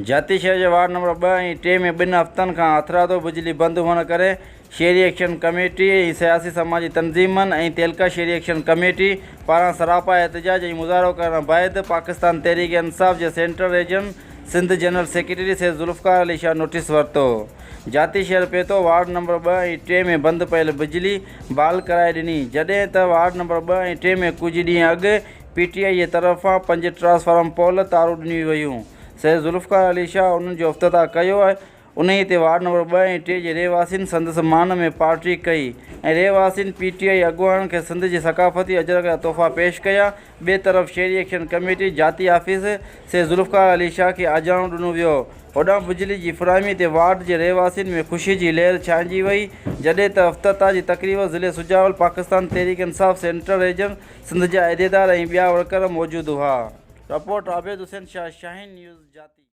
جاتي شهر جي وارڊ نمبر ٻه ۽ ٽي ۾ ٻن هفتن کان هٿرادو بجلي بند هئڻ ڪري شهري ايڪشن ڪميٽي ۽ سياسي سماجي تنظيمن ۽ تعلقه شهري ايڪشن ڪميٽي پاران سراپا احتجاج ۽ مظاهرو ڪرڻ بعد پاڪستان تحريڪ انصاف جي central region Sindh general secretary Syed Zulfiqar Ali Shah notice ورتو. جاتي شهر پهتو وارڊ نمبر ٻه ۽ ٽي ۾ بند پيل بجلي بحال ڪرائي ڏني جڏهن ته وارڊ نمبر ٻه ۽ ٽي ۾ ڪجهه ڏينهن اڳ پي ٽي آء جي طرفان پنج ٽرانسفارم پول تارون ڏنيون ويون، سيد ذوالفقار علي شاهه انهن جو افتتاح ڪيو ۽ انهي تي وارڊ نمبر ٻه ۽ ٽي جي رهواسين سندس مان ۾ پارٽي ڪئي ۽ رهواسين پي ٽي آء اڳواڻن کي سنڌ جي ثقافتي اجرڪ جا تحفا پيش ڪيا، ٻئي طرف شهري ايڪشن ڪميٽي جاتي آفيس سيد ذوالفقار علي شاهه کي آجياڻو ڏنو ويو، هوڏانهن بجلي جي فراهمي تي وارڊ جي رهواسين ۾ خوشي جي لهر ڇانئجي وئي، جڏهن ته افتتاح جي تقريب ضلعي سجاول پاڪستان تحريڪ انصاف سينٽرل ريجن سنڌ جا عهديدار ۽ ٻيا ورڪر موجود هئا. رپورٽ، عابد حسين شاهه، شاهين نيوز، جاتي.